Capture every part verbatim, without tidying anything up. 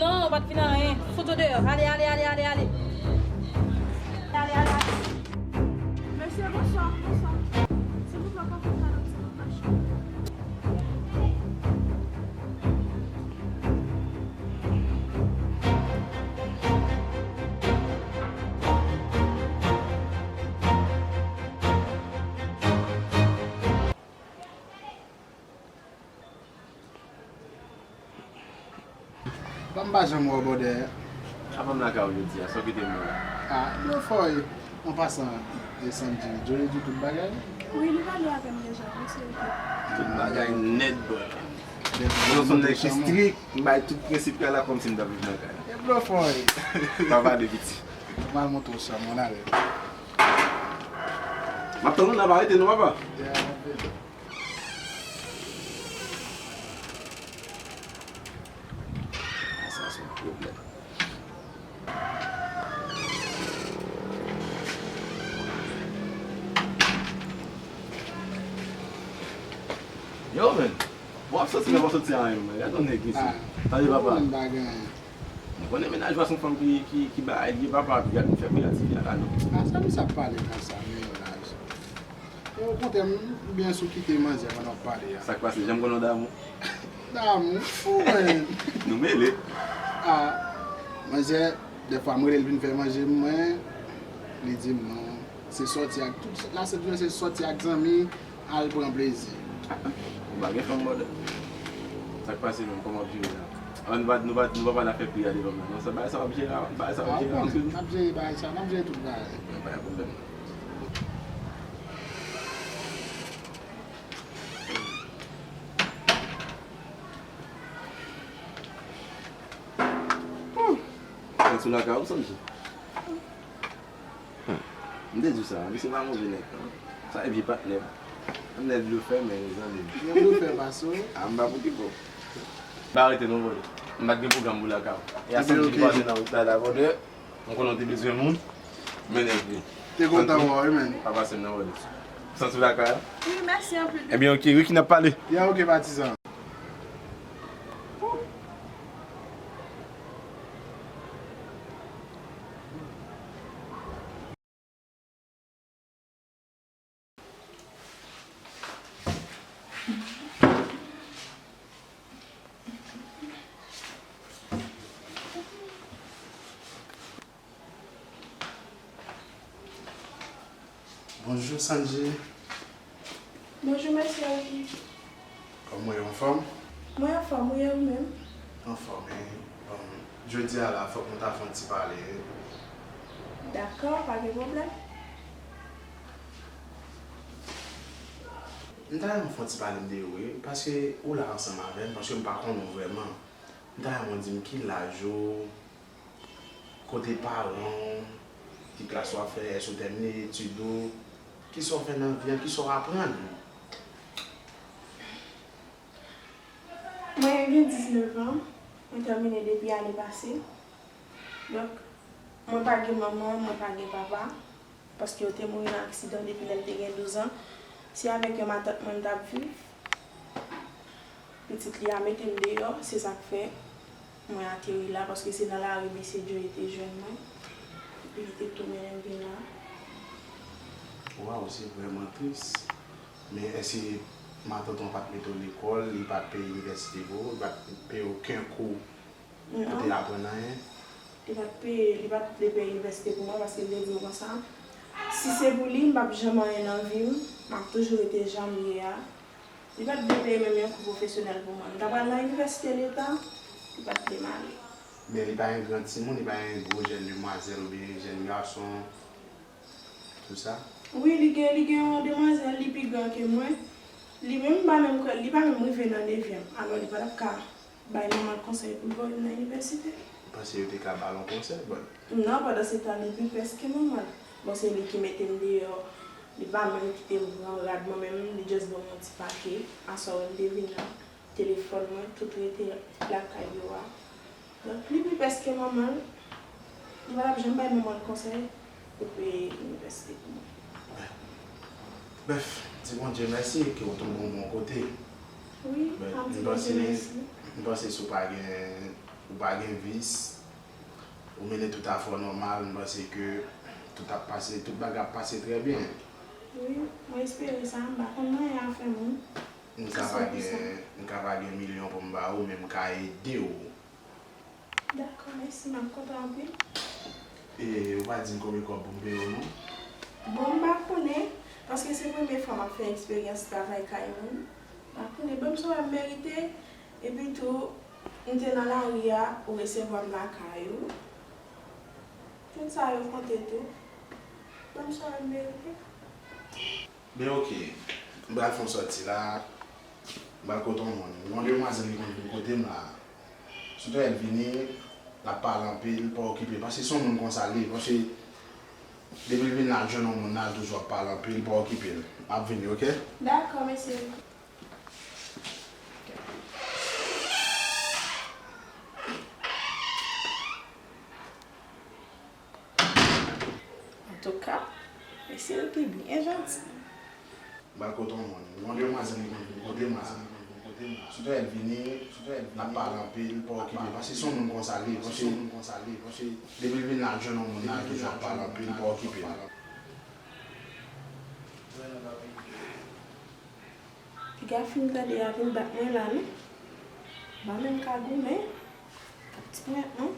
Non, ou pa t fin anyen. Fout ou deyò. Ale, ale, ale, ale, ale. Ale, ale, ale. Mesye, bonswa, bonswa. Silvouplè, w ka fè m kado ti bout machin? Ban m pa janm wè w bòdè. Apa m lakay ou jodi a, sa w kite m nan la? Ah, blo fò wi. An pasan, e Sandy, Joe di tout bagay? Wi, li pale avè m deja, wi, se li. Tout bagay nèt, bro. Mwen se yon nèg ki strik, m bay tout prensip kay la kòmsi m t ap viv nan kay la. E blo fò wi. Pa pale piti. M al montre w chanm, ann ale. M ap tann ou la, pa rete non, papa. Yeah, m ap vini. Sa se yon pwoblèm. Yo, men, bon, w ap soti, men w ap soti anyen, men. Gade yon nèg isit. Ah, tande, papa. Mwen pa gen anyen. Mwen konnen mennaj ou a se yon fanm ki, ki, ki bagay li ye, papa, pi gade m fè priya ti fi a kado. Ah, sa misye ap pale konsa, mennaj? E okontrè, m byen si w kite manzè pandan w ap pale a. Sa k pase? Janm konnen w damou? Damou? Fou, men. Nou mele. Ah, manzè, dèfwa m rele l vin fè manje mwen, li di m non. Se sòti ak tout, la se, se sòti ak zanmi, al pran plezi. Ou pa gen fanm, bòdè? Sa k pase menm? Kòman w ap jere la? Ah, nou pa, nou pa, nou pa pale afè pri a devan m la. Non, sa bagay sa w ap jere a, bagay sa w ap jere a, paske n ap jere bagay sa, n ap jere tout bagay. Pa gen pwoblèm. Ou sot sou lakay ou, Sandy? Hmm. M te di w sa, misye pa move nèg, non. Sa e vye patnè. Patnè blofè, men zanmi m. Gen blofè pase w. Ah, m pa pou ki bon. Pa rete non, bòdè. M pa t gen pwogram pou lakay ou. E a Sandy ki pase nan wout la, la, bòdè. M konnen w te bezwen moun. Men nèg li. Te kontan wè w, wi, men. Pa pase m nan, bòdè. Santi w lakay la? Wi, mèsi anpil. Ebyen, oke, wi, ki n ap pale. Ya, oke, patizan. Bonjou, Sandy. Bonjou, mesye Rocky. Kòman w ye, anfòm? Mwen anfòm, wi, e ou menm? Anfòm, wi. Bon, jodi a la, fòk nou ta fè yon ti pale, wi. Dakò, pa gen pwoblèm. M ta renmen fè yon ti pale m de ou, wi, paske ou la ansanm avè m, paske m pa konnen w vrèman. M ta renmen w di m ki laj ou, kote paran w, ki klas w ap fè, èske w tèmine etid ou, kisa w fè nan vi a, kisa w aprann? Mwen gen diznèf an, mwen tèmine depi ane pase. Donk, mwen pa gen manman, mwen pa gen papa. Paske yo te mouri nan aksidan depi lè l te gen douz an. Se avèk yon matant mwen m t ap viv. Pitit li a mete m deyò, se sa k fè mwen ateri la, paske se nan lari mesye Joe te jwenn mwen. Epi li te tou mennen m vin la. Waw, se vrèman tris. Men èske matant ou an pa t mete w lekòl, li pa t peye inivèsite pou ou, li pa t peye okenn kou pou te aprann anyen? Li pa t peye, li pa t vle peye inivèsite pou mwen paske li te di m konsa, si se pou li, m p ap janm anyen nan vi m, m ap toujou rete jan m ye a. Li pa t vle peye menm yon kou pwofesyonèl pou mwen. M ta pral nan inivèsite leta, li pa t vle m ale. Men li pa yon gran timoun, li pa yon gwo jèn demwazèl oubyen yon jèn gason. Tout sa? Wi, li gen, li gen yon demwazèl, li pi gran ke mwen. Li menm, m pa menm kwè, li pa menm rive nan nevyèm. Alò, li pa t ap ka bay manman l konsèy pou l voye l nan inivèsite. Ou panse yo te ka ba l yon konsèy, bòn? Non, pandan se tan, li pi pès ke manman l. Bon, se li ki mete m deyò. Li pa menm kite m pran rad mwen menm, li just ban m yon ti pake. Aswè a, m te vin la. Telefòn mwen, tout rete lakay yo a. Donk, li pi pès ke manman l. Li pa t ap janm bay manman l konsèy pou peye inivèsite pou mwen. Brèf, di Bondye mèsi ke w tonbe yon bon kote. Wi, m ap di Bondye mèsi. M panse si w pa gen Ou pa gen vis, ou mennen tout afè w nòmal, m panse ke tout ap pase, tout bagay ap pase trè byen. Wi, mwen espere sa, m pa konn anyen afè moun. M ka pa gen, m ka pa gen milyon pou m ba ou, men m ka ede w. Dakò, mèsi, m ap kontan anpil. E, ou pa di m konbyen kòb pou m peye w, non? Bon, m pa konnen, paske se premye fwa m ap fè eksperyans travay kay moun. M pa konnen, ban m sa w merite, epi tou, m te nan lari a, ou resevwa m lakay ou. Tout sa yo konte tou. Ban m sa w merite. Ben oke, m pral fè yon sòti la, m pral kote yon moun. Yon demwazèl ki konn vin kote m la. Sou tè l vini, l ap pale anpil, pa okipe l. Paske se yon moun konsa l ye. Paske depi l vin la, l jwenn yon moun la, l toujou ap pale anpil, pa okipe l. M ap vini, oke? Dakò, mesye. Antouka, mesye yo te byen janti. M pral kote yon moun. Yon demwazèl ki konn vin kote m la. Sou tè l vini, l ap pale anpil, pa okipe l. Paske se yon moun konsa l ye. Paske se yon moun konsa l ye. Paske depi l vin la, l jwenn yon moun la, l toujou ap pale anpil, pa okipe l. Piga fin tande a vin bat mwen la, non? M pa menm ka goumen. Ti mwen, non?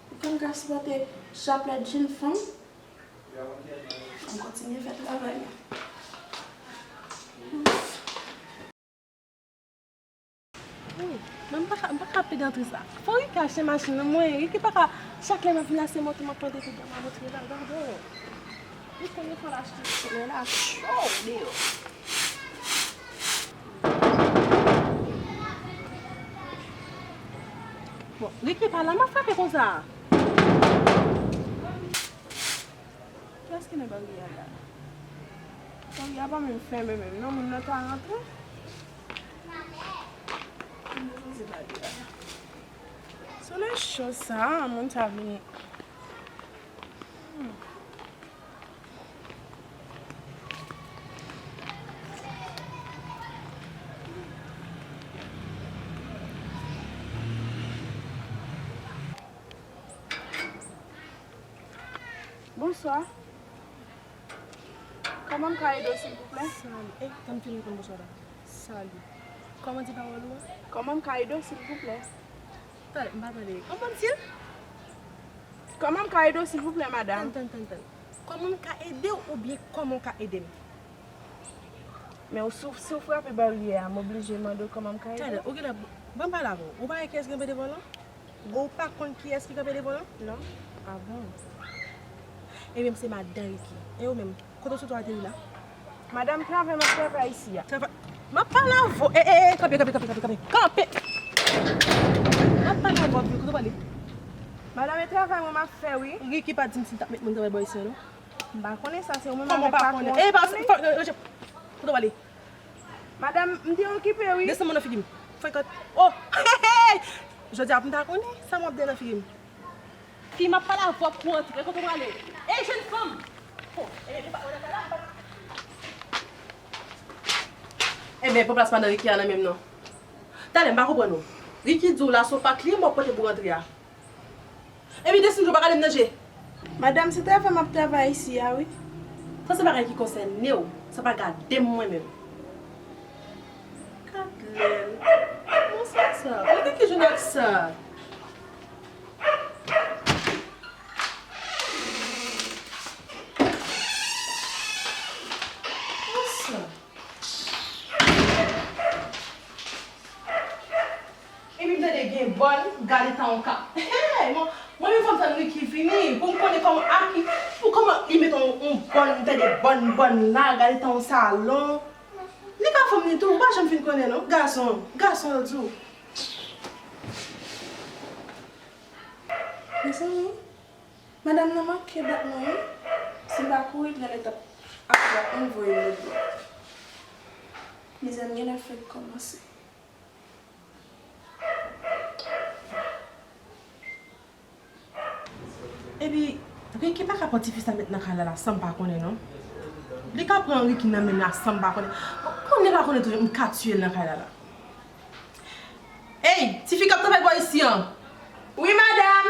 Ou konn ka sipòte chaplèt jenn fanm? M kontinye fè travay mwen. Wi, men m pa ka, m pa ka pede antre sa. Fò Ricky achte machin nan mwen. Ricky pa ka, chak lè m ap vin la, se moto m ap pote tou, m ap antre la, gade. Li konn yon fwa l achte, kounye a la cho deyò. Bon, Ricky pa la, m ap frape konsa. Kiyès ki nan bari a la? Bari a pa menm fèmen menm non, moun nan ta rantre. Ann depoze bari a. Solèy cho sa, moun sa vini. Hmm. Bonswa. Kòman m ka ede w, silvouplè? Sali. Eh, tann fini konn bonswa la. Sali. Kòman di pawòl ou a? Kòman m ka ede w, silvouplè? Tande, m pa tande. Kòman m di l? Kòman m ka ede w, silvouplè, madanm? Tann, tann, tann, tann. Kòman m ka ede w oubyen kòman w ka ede m? Men w, si w, si w frape baryè a, m oblije mande w kòman m ka ede w. Tande, ou genlè, ban m pale avè w. Ou pa wè kiyès ki kanpe devan w lan? Ou pa konn kiyès ki kanpe devan w lan? Non. A bon? Ebyen, m se madan Ricky. E ou menm, kote w sot ateri la? Madanm, travay m ap travay isi a. Travay? M ap pale avè w. E, e, e, kanpe, kanpe, kanpe, kanpe, kanpe. Kanpe! M ap pale avè w, kote w prale? Madanm, e travay mwen m ap fè, wi. Ricky pa di m si l t ap met moun travay bò isi a, non. M pa konnen sa, se ou menm avèk patwon an ki konnen. Kòman w pa konnen? E, pa, kote w prale? Madanm, m te okipe, wi. Desann men w nan figi m. Frekant. Oh! Jodi a pou m ta konnen sa m ap de nan figi m. Fi, m ap pale avè w pou w antre. Kote w prale? Ey, jenn fanm! Oh, ey, ou pa, ou pa la, ou pa. Ebyen, pran plas madan Ricky a nan men m non. Talè, m pa konprann ou. Ricky di w la se yon pak li ye, m ap pote pou rantre a. Epi desann, ou pa gade m nan je. Madanm, se travay m ap travay isi a, wi. Sa se bagay ki konsène w. Sa pa gade m mwen menm. Gad lèl. Bon, sa sa. Ou gen ki jwenn ak sa? Bon, sa. Epi m tande gen bòn, gade tan yon ka. Hey, mwen, mwen menm fò m tann Ricky vini pou m konnen kòman aki, pou kòman li met yon, yon bòn, m tande bòn, bòn la, gade tan yon salon. Li ka fanm li tou, ou pa janm fin konnen non, gason, gason yo di w. Mezanmi, madanm nan manke bat mwen wi. Si m pa kouri, li nan etap ap bat mwen voye m lòt bò. Mizè m genlè fèk kòmanse. Epi, Ricky pa ka pran tifi sa met nan kay la la san m pa konnen non. Li ka pran Ricky nan men m la san m pa konnen. Bon, konnen pa konnen tou, m ka tiye l nan kay la la. Ey, tifi k ap travay bò isi an. Wi, madanm.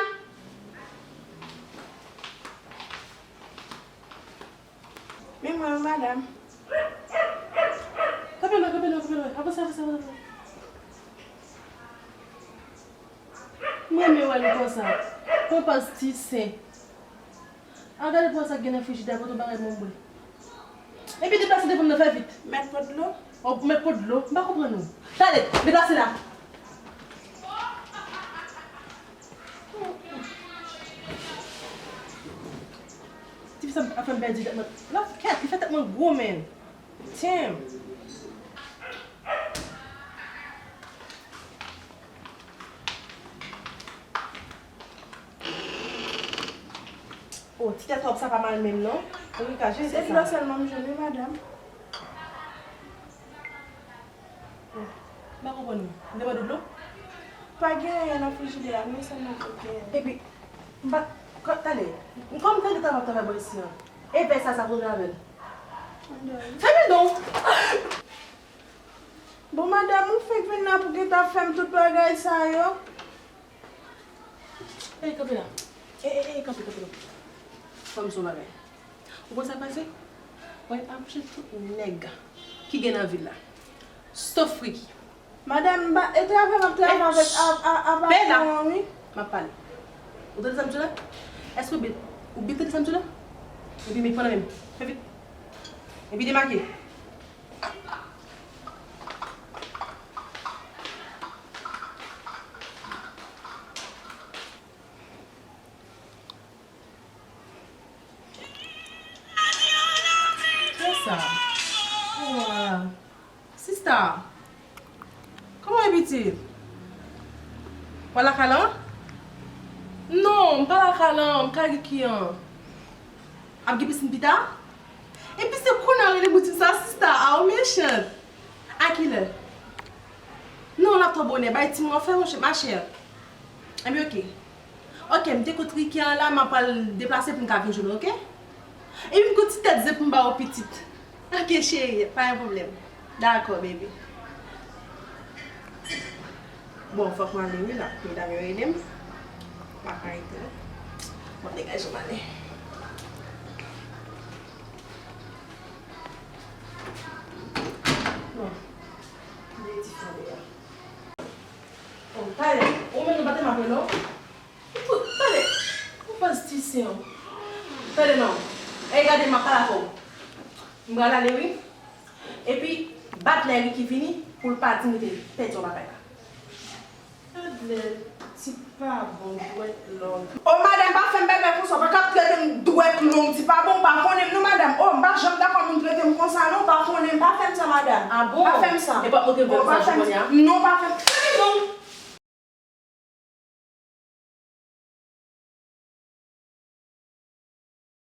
Men mwen, wi, madanm. Kanpe lwen, kanpe lwen, kanpe lwen. Avanse, avanse, avanse. M renmen wè l konsa. Konpòz ti sen. A, gade pou wè sa k gen nan frijidè a, pote yon bagay pou mwen bwè. Epi deplase devan m nan, fè vit. Mèt pot dlo? O, mèt pot dlo? M pa konprann ou. Gade, deplase la. Tifi sa ap fè m pèdi tèt mwen. La, kèt, li fè tèt mwen gwo, menn. Damn. O, ti tèt wòb sa pa mal menm non. Ou ka jere sa. Se dlo sèlman m jwenn wi, madanm. M pa konprann ou. M te mande w dlo? Pa gen anyen nan frijidè a, dlo sèlman ki gen. Epi, m pa, tande, kòm m tande ta ap travay bò isi an, e vè sa, sa pou w avè l? Fèmen non! Bon, madanm, ou fenk vin la pou gentan fè m tout bagay sa yo? Ey, kanpe la. Ey, ey, ey, kanpe, kanpe, kanpe. Fò m di w yon bagay. Ou konn sa k pase? Mwen akouche tout nèg ki gen nan vil la. Sof Ricky. Madanm, m pa, e travay m ap travay avèk a, a, a patwon an, wi. M ap pale. Ou tande sa m di w la? Èske ou byen, ou byen tande sa m di w la? Epi met pran nan men m. Fè vit. Epi demake. Kisa? Wa. Sista. Kòman w ye, pitit? W al lakay lan? Non, m pa lakay lan, m kay Ricky an. Ap gen pisin pita? Epi se kounye a w rele boutik sa, sista. A, ou mechan. A kilè? Non, l ap twò bonè. Bay timoun an fè, monchè, machè. Ebyen, oke. Oke, m te kot Ricky an la, m ap al deplase pou m ka vin jwenn ou, oke? Epi m gon ti tèt zen pou m ba ou, pitit. Oke, cheri, pa gen pwoblèm. Dakò, bebe. Bon, fòk m ale wi la. Medam yo rele m. M pa ka rete non. M ap degaje m ale. Bon. Mete ti fwa deyò. Oh, talè, ou menm nou pa te m ap rele w? Ou pou, talè, ou pa ti sen. Talè non. Ey, gade, m ap pale avè w. M pral ale wi. Epi, bat lè Ricky vini pou l pa di m te pèdi yon bagay la. Adlè, ti pa bon, dwèt long. O madanm, pa fè m bagay konsa, ou pa ka ap trete m dwèt long, ti pa bon, ou pa konnen m non madanm. O, m pa janm dakò moun trete m konsa non, ou pa konnen m, pa fè m sa madanm. A bon? Pa fè m sa. E pa montre m fè sa, kounye a? Non, pa fè m. Fè m non.